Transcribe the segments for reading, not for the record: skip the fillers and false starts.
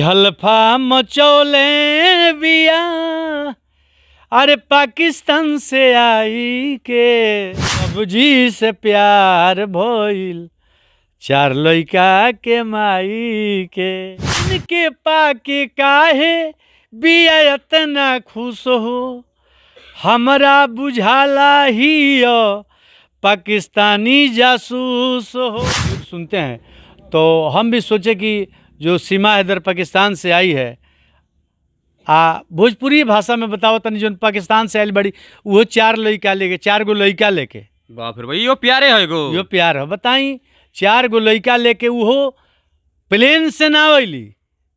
हल्फा मचौले बिया, अरे पाकिस्तान से आई के, पबजी से प्यार भइल चार लइका के माई के। इनके पाके काहे बिया इतना खुश हो, हमरा बुझाला ही पाकिस्तानी जासूस हो। सुनते हैं तो हम भी सोचे कि जो सीमा हैदर पाकिस्तान से आई है, आ भोजपुरी भाषा में बताओ तनी जोन पाकिस्तान से आयल बड़ी, उहो चार लइका लेके, चार गो लइका लेके। बाप रे भाई, यो प्यारे है एगो। यो प्यार है। बताई चार गो लइका लेके उहो प्लेन से ना अइली,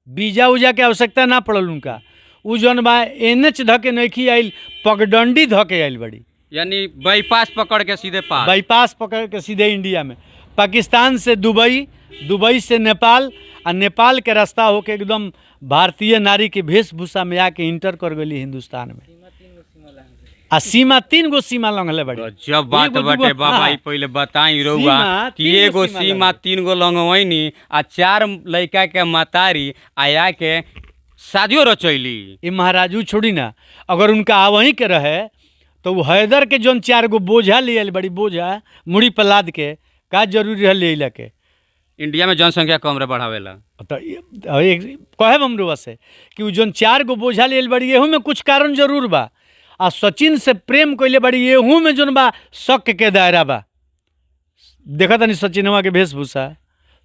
वीजा उजा के आवश्यकता ना पड़ल उनका। उ जौन बा एन एच धके नइखी आइल, पगडंडी धके आइल बड़ी, यानी बाईपास पकड़ के सीधे पास, बाईपास पकड़ के सीधे इंडिया में। पाकिस्तान से दुबई, दुबई से नेपाल, आ नेपाल के रास्ता होके एकदम भारतीय नारी के वेशभूषा में आके इंटर कर गई हिंदुस्तान में। आ सीमा तीन गो सीमा लंघले बड़ी। गजब बात एगो, बाटे दूगो, बाबा। हाँ। ई पहिले बताई रउआ सीमा, कि तीन गो एगो सीमा सीमा लंघले। तीन गो लंगवैनी आ चार लइका के मतारी आया के शादियो रचैली। ये महाराजू छोड़ी ना, अगर उनका आवही के रहे तो वो हैदर के जौन चार गो बोझा ले आइल बड़ी, बोझा मुड़ी पर लाद के का जरूरी रहे ले के। इंडिया में जनसंख्या कम रहे बढ़ावेला। तो एक कहब हम रउआ से कि उ जौन चार गो बोझा ले आइल बड़ी, एहू में कुछ कारण जरूर बा। आ सचिन से प्रेम कइले बड़ी, एहू में जौन बा शक के दायरा बा। देखा तनी सचिनवा के वेशभूषा,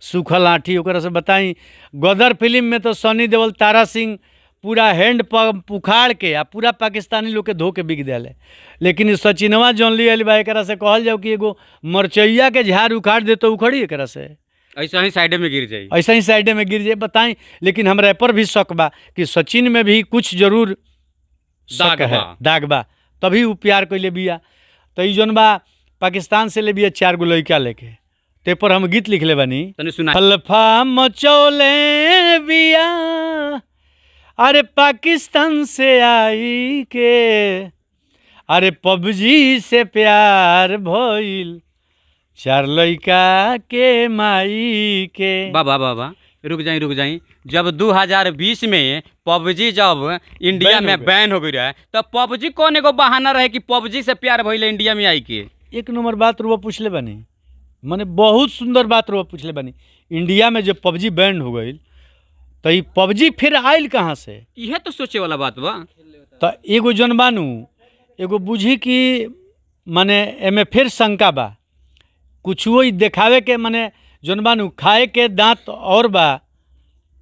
सूखल आँठी, ओकरा से बताई गदर फिल्म में तो सनी देओल तारा सिंह पूरा हैंड पंप उखाड़ के आ पूरा पाकिस्तानी लोग के धो के बिक दिले। लेकिन ई सचिनवा जौन ले आइल बा, एकरा से कहल जाओ कि एगो मरचैया के झाड़ उखाड़ दे तो उखड़ी एकरा से, ऐसा ही साइडे में गिर जाई, ऐसा ही साइडे में गिर जाए। बताई लेकिन हमरा पर भी शक बा कि सचिन में भी कुछ जरूर शक दाग है, बा। दाग बा, तभी उ प्यार कइले बिया। तो ई जौन बा पाकिस्तान से ले बिया चार गो लइका लेके, ते पर हम गीत लिखले बानी। तनी सुना। हल्फा मचौले बिया, अरे पाकिस्तान से आई के, अरे पबजी से प्यार भइल चार लइका के माई के। बाबा बाबा रुक जाई रुक जाई। जब 2020 में पबजी जब इंडिया बैन हो में गई। बैन हो गई रहे, तो पबजी कौन एगो बहाना रहे कि पबजी से प्यार भइले इंडिया में आई के? एक नंबर बात रुआ पूछले बानी, माने बहुत सुंदर बात रुआ पूछले बानी। इंडिया में जब पबजी बैन हो गई तो ई पबजी फिर आयल कहाँ से? इहे तो सोचे वाला बात बा। तो एगो जौन बानू एगो बुझी कि माने एमे फिर शंका बा, कुछुओ ई देखावे के माने जौन बानू खाए के दांत और बा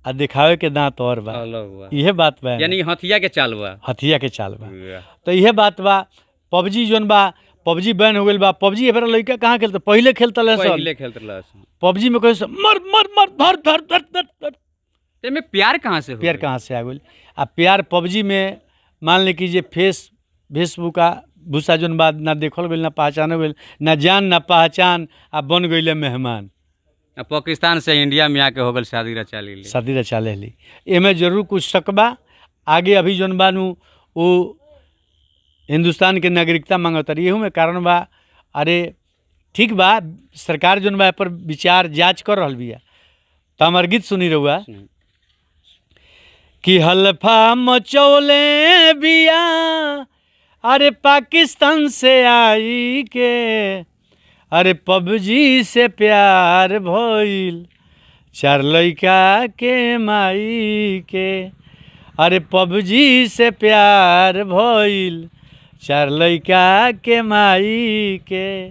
आ देखावे के दांत और बा, अलग बा। इहे बात बा। यानी हथिया के चाल बा, हथिया के चाल बा। तो इहे बात बा। पबजी जौन बा, पबजी बैन हो गइल बा। पबजी एबरा लइका कहाँ खेलते, पहिले खेलता रहे सब। पहिले खेलत रहे। पबजी में कहे मर मर मर धर धर धर धर धर। एमे प्यार कहाँ से हो प्यार गइल? कहाँ से आ गइल? आ प्यार पबजी में मान ली कि जे फेस फेसबुक आ भूसा जौन बा ना देखल गइल ना पहचानल गइल, ना जान ना पहचान, आ बन गइले मेहमान। आ पाकिस्तान से इंडिया में आके हो गल शादी रचा ली। शादी रचा लेली। एमे जरूर कुछ शक बा। आगे अभी जौन बानू वो हिंदुस्तान के नागरिकता मांगत रही, एहू में कारण बा। अरे ठीक बा, सरकार जौन बा पर विचार जांच कर रहल बिया। तो हमार गीत सुनी रहुआ कि हल्फा मचौले बिया, अरे पाकिस्तान से आई के, अरे पबजी से प्यार भइल चार लइका के माई के, अरे पबजी से प्यार भइल चार लइका के माई के।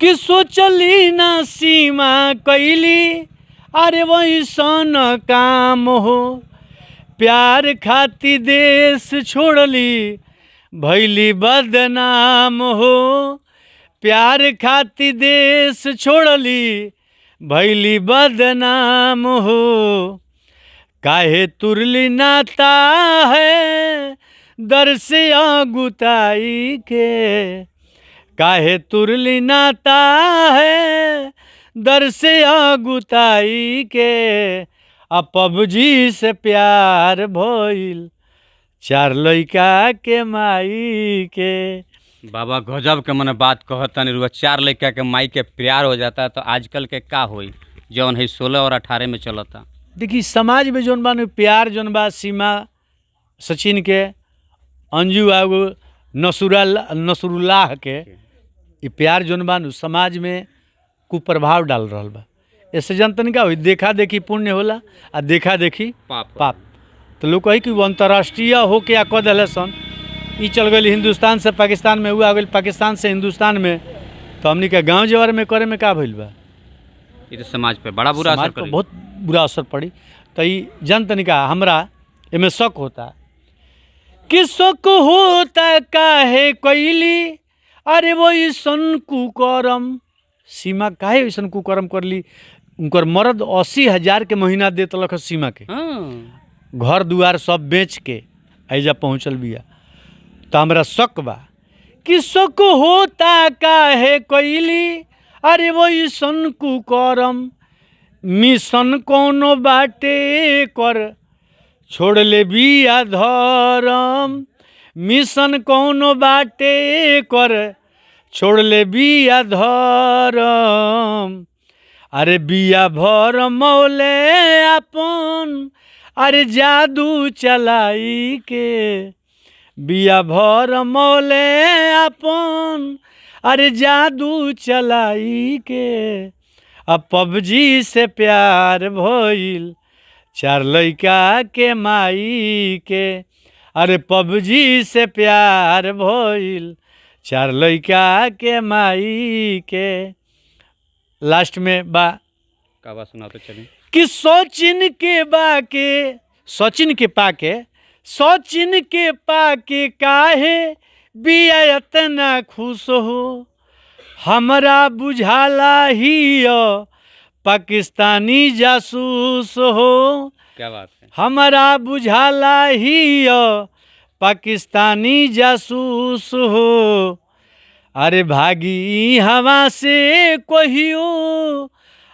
कि सोचली ना सीमा कैली, अरे वही सन काम हो, प्यार खाती देश छोड़ली भैली बदनाम हो, प्यार खाती देश छोड़ली भैली बदनाम हो, काहे तुरली नाता है दर से अगुताई के, काहे तुरली नाता है दर से अगुताई के, आ पबजी से प्यार भइल चार लइका के माई के। बाबा गजब के मने बात कहतनी रुआ, चार लइका के माई के प्यार हो जाता तो आजकल के का होई जौन है 16 और 18 में चलता। देखी समाज में जौन बा नु प्यार जौन बा सीमा सचिन के, अंजू आगो नसरुल्लाह के, ई प्यार जौन बा नु समाज में कुप्रभाव डाल रहल बा। ऐसे जनतन का होई, देखा देखी पुण्य होला आ देखा देखी पाप। पाप। तो लोग कही कि वो अंतर्राष्ट्रीय होके आ कह दिले सन, ई चल गई हिंदुस्तान से पाकिस्तान में, ऊ आ गई पाकिस्तान से हिंदुस्तान में, तो हमनी के गाँव जवार में करे में का भइल बा? ये तो समाज पे बड़ा बुरा समाज असर पर करी। बहुत बुरा असर पड़ी। तो ई जन तनिका हमरा एमे शक होता कि शक होता काहे कैली, अरे वो ऐसन कुकरम सीमा काहे ऐसन कुकरम करली? उनकर मर्द 80,000 के महीना देत लख सीमा के, हाँ। घर दुआर सब बेच के ऐजा पहुँचल बिया। तो हमरा शक बा कि शक होता काहे कैली, अरे वो ऐसन कुकरम, मिशन कोनो बाटे कर छोड़ ले बिया धरम, मिशन कोनो बाटे कर छोड़ ले बिया धरम, अरे बिया भर मौले अपन, अरे जादू चलाई के, बिया भर मौले अपन, अरे जादू चलाई के, अब पबजी से प्यार भइल चार लइका के माई के, अरे पबजी से प्यार भइल चार लइका के माई के। लास्ट में बा का बात सुनाते चली कि सचिन के बाके, सचिन के पाके, सचिन के पाके काहे बिया इतना खुश हो, हमरा बुझाला ही पाकिस्तानी जासूस हो, क्या बात है। हमरा बुझाला ही पाकिस्तानी जासूस हो, अरे भागी हवा से कहियो,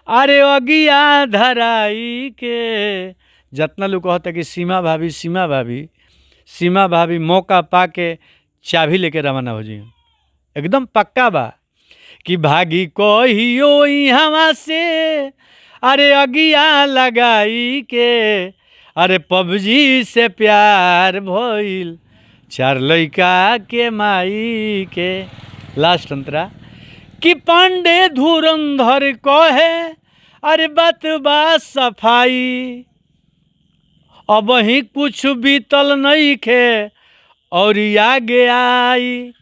अरे अगिया धराई के। जितना लोग कहता कि सीमा भाभी सीमा भाभी सीमा भाभी मौका पाके चाबी लेके रवाना हो जाइए, एकदम पक्का बा कि भागी कहियो हवा से, अरे अगिया लगाई के, अरे पबजी से प्यार भइल चार लइका के माई के। लास्ट अंतरा कि पांडे धुरंधर कहे, अरे बात बा सफाई, अब ही कुछ बीतल नहीं खे और आगे आई।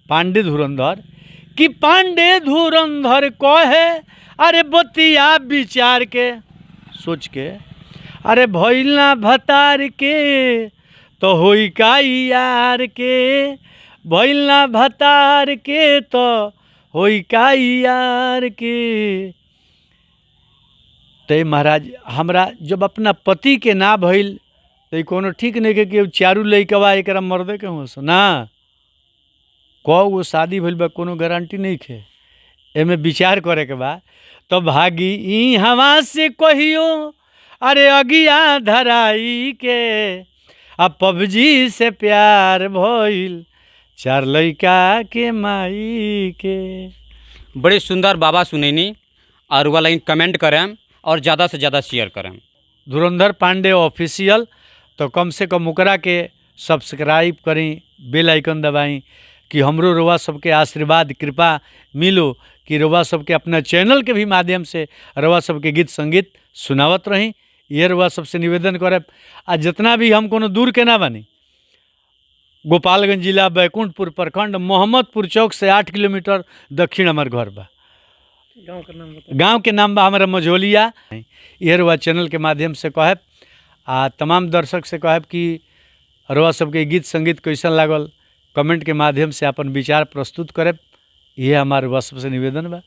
पांडे धुरंधर कि पांडे धुरंधर कहे, अरे बतिया विचार के सोच के, अरे भइल ना भतार के तो होई का यार के, भइल ना भतार के तो होई का यार के। ते महाराज हमरा जब अपना पति के ना भइल तो कोनो ठीक नहीं के कि चारू लइकवा एकरा मर्दे के हो ना, कौ गो शादी भइल बा कोनो गारंटी नहीं खे, एमे विचार करे के बा। तो भागी ई हवा से कहियो, अरे अगिया धराई के, आ पबजी से प्यार भइल चार लइका के माई के। बड़े सुंदर बाबा सुनैनी और वाला कमेंट करें और ज़्यादा से ज़्यादा शेयर करें। धुरंधर पांडे ऑफिशियल तो कम से कम ओकरा के सब्सक्राइब करी, बेल आइकन दबाई कि हमरो रोवा सबके आशीर्वाद कृपा मिलो कि रोवा सबके अपना चैनल के भी माध्यम से रोवा सबके गीत संगीत सुनावत रही। ये रोवा सबसे निवेदन करब। आ जितना भी हम कोनो दूर के ना बनी, गोपालगंज जिला बैकुंठपुर प्रखंड मोहम्मदपुर चौक से 8 किलोमीटर दक्षिण हमार घर बा। गांव के नाम बा हमारा मझोलिया। ये रुआ चैनल के माध्यम से कहब आ तमाम दर्शक से कहब कि रुआ सबके गीत संगीत कैसन लागल कमेंट के माध्यम से अपन विचार प्रस्तुत करब। ये हमार रुआ सबसे निवेदन बा।